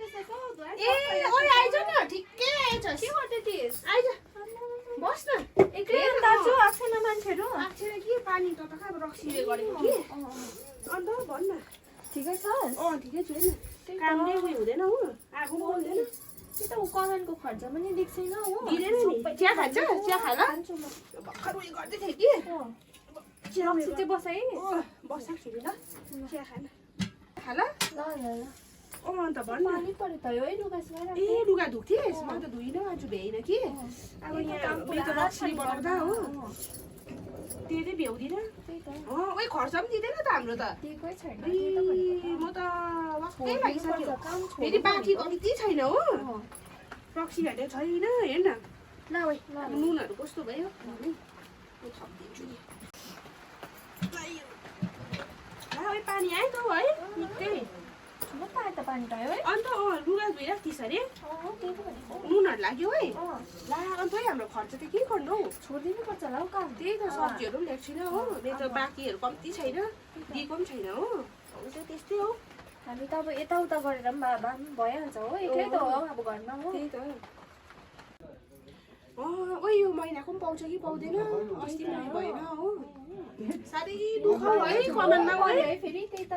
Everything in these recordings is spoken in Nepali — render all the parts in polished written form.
ओइ आइज न ठिक्कै आएछस् के गर्दैथिस् आइज बस न एक्लै दाजु आएको छैन मान्छेहरू आछेर के पानी त कहाँ रक्सीले गरेको कि अन्त भन् न ठिकै छस् ठिकै छु हैन कामले उयो हुँदैन हो आगो बोल्दैन कि त ऊ कमानको खर्च पनि दिएको छैन हो दिँदैन नि चिया खान्छ चिया खाला भर्खर उयो गर्दै थिएँ कि चिया रक्सी चाहिँ बसाइ बसाएको छु नि ल चिया खान खाला ल ल ल अन्त भन् न पानी पऱ्यो त है लुगा सुकाएर ए लुगा धुक्थिस् म त धुइनँ आज भ्याइन कि अब यहाँ मेरो रक्सी बनाउँदा हो त्यो चाहिँ भ्याउँदिनँ त्यही त ओइ खर्च पनि दिँदैन त हाम्रो त दिएकै छैन म त वाक्कै लागिसक्यो फेरि बाँकी कम्ती छैन हो रक्सी घाटे छैन हेर न ल ओइ ल नुनहरू कस्तो भयो थपिदिन्छु नि ओइ पानी आयो त है निकै म त आयो त पानी पायो है अन्त लुगा धोइराख थिस् अरे त्यही त भनेको नुनहरू लाग्यो है ला अन्त हाम्रो खर्च त के गर्नु हौ छोडिदिनु पर्छ होला हौ काम त्यही त सब्जीहरू पनि ल्याएको छैन हो मेरो त बाँकीहरू कम्ती छैन दिएको पनि छैन हो त्यस्तै हो हामी त अब यताउता गरेर पनि भए पनि भइहाल्छ हो एक्लै त हो अब घरमा हो त्यही त ओइ यो महिनाको पनि पाउँछ कि पाउँदैन अस्ति पनि भएन हो साह्रै दुःख है कमानमा है फेरि त्यही त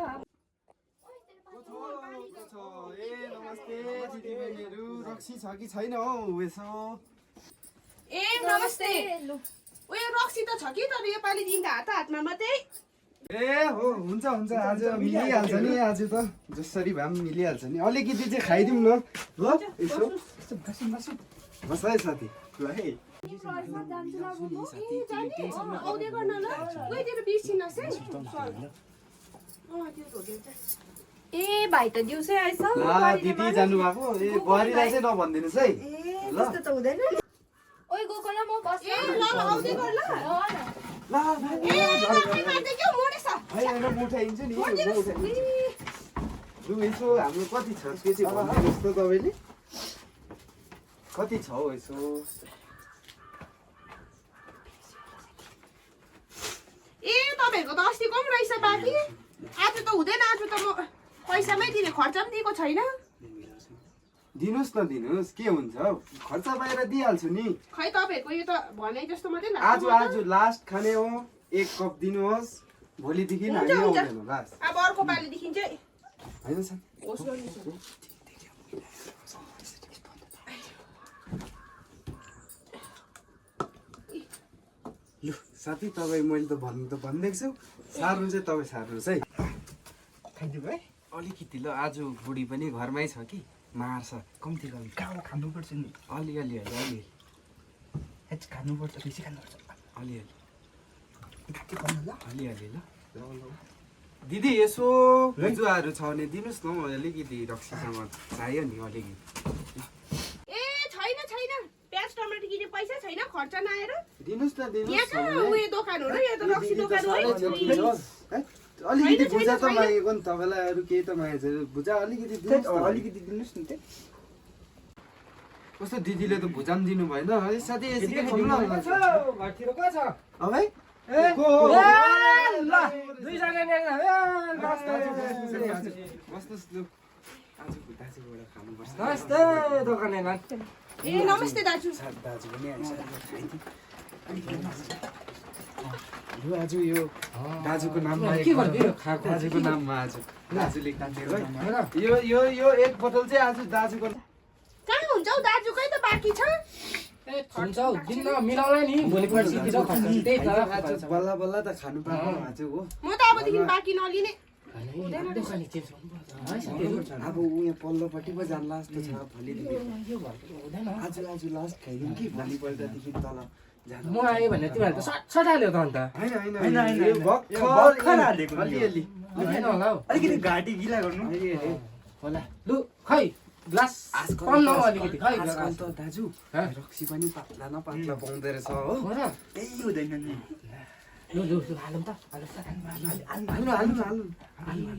ए नमस्ते दिदीबहिनीहरू रक्सी छ कि छैन हौ यसो ए नमस्ते उयो रक्सी त छ कि तर योपालि दिँदा हातमा मात्रै ए हो हुन्छ हुन्छ आज मिलिहाल्छ नि आज त जसरी भए पनि मिलिहाल्छ नि अलिकति चाहिँ खाइदिउँ न ल यसो बस है साथी ल है आउँदै गर्न ल गइदिएर बिर्सिनुहोस् है ए भाइ त दिउँसै आएछ ल दिदी जानुभएको ए बुहारीलाई चाहिँ नभनिदिनुहोस् है ल त हुँदैन ओइ गएको ल म बस ए ल आउँदै गर ल ल उठाइदिन्छु नि लु यसो हाम्रो कति छ त्यो चाहिँ भन्नुहोस् त तपाईँले कति छ हौ यसो ए तपाईँहरूको त अस्तिको पनि रहेछ बाँकी आज त हुँदैन आज त म पैसामै दिने खर्च पनि दिएको छैन दिनुहोस् न दिनुहोस् के हुन्छ खर्च बाहिर दिइहाल्छु नि खै तपाईँहरूको यो त भने जस्तो मात्रै आज आज लास्ट खाने हो 1 कप दिनुहोस् भोलिदेखि हामी आउँदैनौँ लास्ट अब अर्को पालिदेखि चाहिँ होइन सर होस् गर्नु लु साथी तपाईँ मैले त भन्नु त भनिदिएको छु सार्नु चाहिँ तपाईँ सार्नुहोस् है खाइदिउँ है अलिकति ल आज बुढी पनि घरमै छ कि मार्छ कम्ती कम्ती गाउँ खानुपर्छ नि अलिअलि अलिअलि खानुपर्छ बेसी खानुपर्छ अलिअलि के भन्नु ल अलिअलि ल दिदी यसो जुवाहरू छ भने दिनुहोस् न अलिकति रक्सीसँग चाहियो नि अलिकति ए छैन छैन प्याज टमाटर किने पैसा छैन खर्च नआएर दिनुहोस् न यहाँ दिनुहोस् कहाँ उयो दोकान हो र यो त रक्सी दोकान हो है अलिकति बुझा त मागेको नि तपाईँलाई अरू केही त मागेको छैन बुझा अलिकति दिनुहोस् अलिकति दिनुहोस् न त्यही कस्तो दिदीले त भुजा पनि दिनु भएन है साथी यसरी खाउँ न घरतिर को छ अब है ल दुईजना बस्नुहोस् लु आजको दाजुबाट खानुपर्छ नमस्ते दोकानेमा ए नमस्ते दाजु दाजु पनि यो आज यो दाजुको नाममा के गर्दै खाएको दाजुको नाममा आज दाजुले काटेको है यो यो यो 1 बोतल चाहिँ आज दाजुको कहाँ हुन्छ हौ दाजुकै त बाँकी छ हुन्छ हौ दिन्न मिलाउला नि भोलि पर्सितिर खर्च त्यही त आज बल्ल बल्ल त खानु पाएको आज हो म त अबदेखि बाँकी नलिने दोकाने चेन्ज गर्नुपर्छ अब उयो पल्लोपट्टि पो जान्ला जस्तो छ भोलिदेखि यो घरको हुँदैन आज आज लास्ट खाइदिउँ कि भोलिपल्टदेखि तल जानु म आएँ भने तिमीहरू त सट हाल्यो त अन्त होइन होइन यो भर्खर हालेको अलिअलि होइन होला हौ अलिकति घाँटी गिला गर्नु होला लु खै ग्लास कम न अलिकति खै आजकल त दाजु रक्सी पनि पातला न पातला पाउँदो रहेछ हो केही हुँदैन नि लु लु लु हालौँ त हाल्नु हाल्नु हाल्नु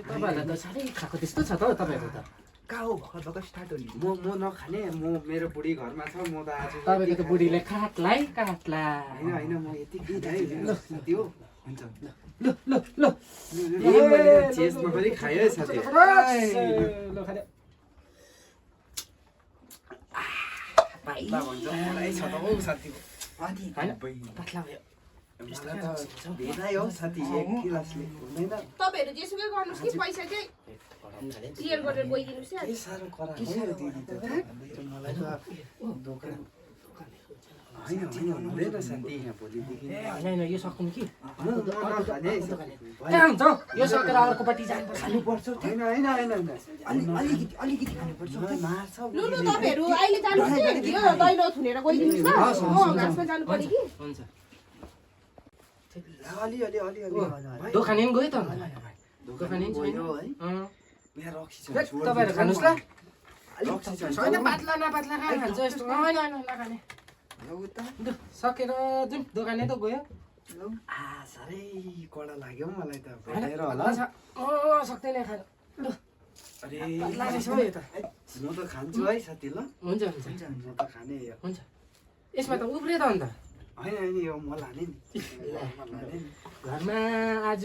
तपाईँहरूलाई त साह्रै खाएको त्यस्तो छ त हौ तपाईँहरू त कहाँ हो भर्खर भर्खर स्टार्ट हो नि म नखाने म मेरो बुढी घरमा छ म त आज तपाईँको त बुढीले काट्लाई होइन होइन म यति त्यो हुन्छ लु लु लु मैले चेस्टमा पनि खायो है साथी पातला भन्छ पुरै छ त हौ साथीको अनि होइन? होइन पातला भयो मलाई त भेटाइ हो साथी एक गिलासले हुँदैन तपाईँहरू जेसुकै गर्नुहोस् कि पैसा चाहिँ क्लियर गरेर गइदिनुहोस् है के साह्रो करा हो यो दिदी त मलाई त दोकान होइन हुँदैन साथी यहाँ भोलिदेखि होइन यो सक्नु कि नखाने है कहाँ हुन्छ हौ? यो सकेर अर्कोपट्टि जानुपर्छ नि। होइन होइन होइन अलिकति खानुपर्छ मार्छ लु लु तपाईँहरू अहिले जानुहोस् कि यो दैलो थुनेर गइदिनुहोस् ल घाँसमा जानु पर्यो कि हुन्छ अलि दोकाने पनि गयो त दोकाने पनि छैन है अँ। यहाँ रक्सी छ तपाईँहरू खानुहोस् ल रक्सी छ छैन पातला नपातला कहाँ खान्छ यस्तो होइन होइन नखाने लु सकेर जाउँ दोकाने त गयो साह्रै कडा लाग्यो मलाई त होइन, भेटेर होला पातला छ। अँ, सक्दैन खानु लु अरे पातला रहेछ हौ यो त म त खान्छु है साथी ल हुन्छ हुन्छ म त खाने यो हुन्छ यसमा त उब्रियो त अन्त होइन यो म लाने नि म लाने नि घरमा आज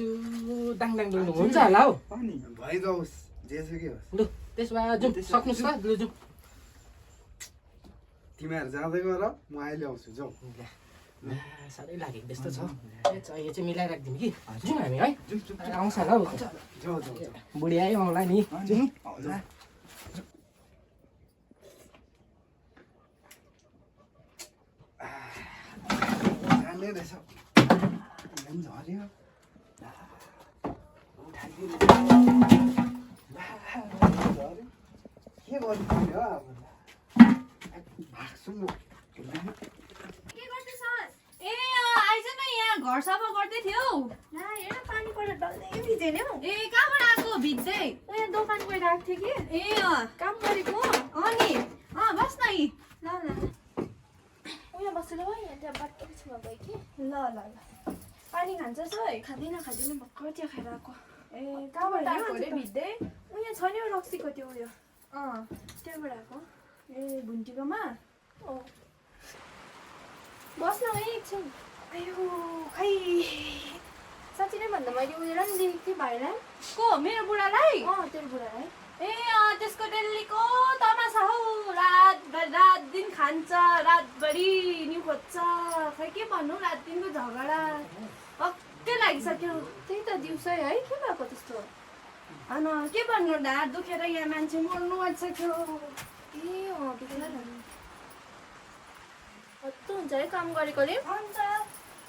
दाङ डुल्नु हुन्छ होला हौ अनि भइजाओस् जेसुकै होस् लु त्यसो भए जाउँ सक्नुहोस् ल लु जाउँ तिमीहरू जाँदै गर म अहिले आउँछु जाऊ साह्रै लागेको जस्तो छ यो चाहिँ मिलाइराखिदिउँ कि जाउँ हामी है आउँछ होला हौ जाऊ जाऊ जाऊ बुढी आयो आउँला नि जाउँ जाने रहेछ झऱ्यो झऱ्यो के गर्नु पर्यो अब भाग्छु म के गर्दैछस्? ए आइज न यहाँ घर सफा गर्दै थियौ ला हेर पानी परेर डल्लै भिज्यो नि हौ। ए कहाँबाट आएको भिज्दै यहाँ दोकान गएर आएको थिएँ कि ए काम गरेको। अनि बस् न यी ल उयो बस्छु ल यहाँ त्यहाँ बाटोको छेउमा गएँ कि ल पानी खान्छस् है? खाँदिनँ भर्खर चिया खाएर आएको। ए कहाँबाट आएको अरे भिज्दै? उयो छ नि हौ रक्सीको त्यो उयो त्यहाँबाट आएको। ए भुन्टीकोमा बस्न है एकछिन। आयो खै साँच्ची नै भन्दा मैले उयो नि देखेको थिएँ भाइलाई। को मेरो बुढालाई तेरो बुढालाई। ए त्यसको डेलीको तमासा हौ रात दिन खान्छ रातभरि नि खोज्छ खै के भन्नु रात दिनको झगडा पक्कै लागिसक्यो त्यही त दिउँसै है के भएको त्यस्तो? अन के भन्नु ढाड दुखेर यहाँ मान्छे मर्नु आइसक्यो ए दुखेर हत्तु हुन्छ है काम गरेकोले। अन्त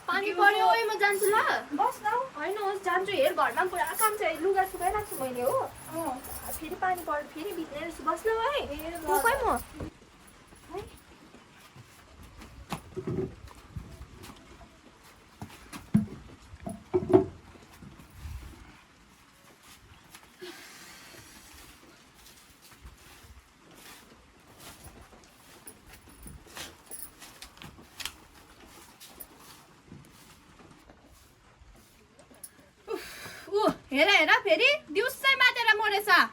पानी पर्यो है म जान्छु ल। बस् न होइन होस् जान्छु हेर घरमा पुरा काम छ लुगा सुकाइरहेको छु मैले हो। फेरि पानी पर्यो फेरि भिज्ने रहेछु बस्नु है गएँ म। हेर हेर फेरि दिउँसै मातेर मरेछ होइन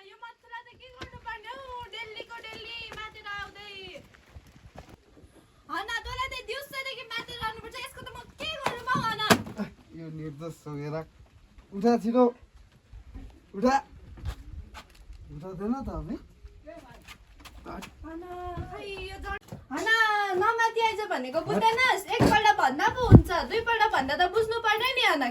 यो मच्छरलाई त के गर्नुपर्ने हौ डेलीको डेली मातेर आउँदै होइन तँलाई त दिउँसैदेखि मातेर आउनुपर्छ यसको त म के गर्नु पाऊ होइन यो निर्दोष सकेर उठा छिटो उठा उठाउँदैन त अब होइन नमाथि आइज भनेको बुझ्दैनस् एकपल्ट भन्दा पो हुन्छ दुईपल्ट भन्दा त बुझ्नु पर्दैन नि होइन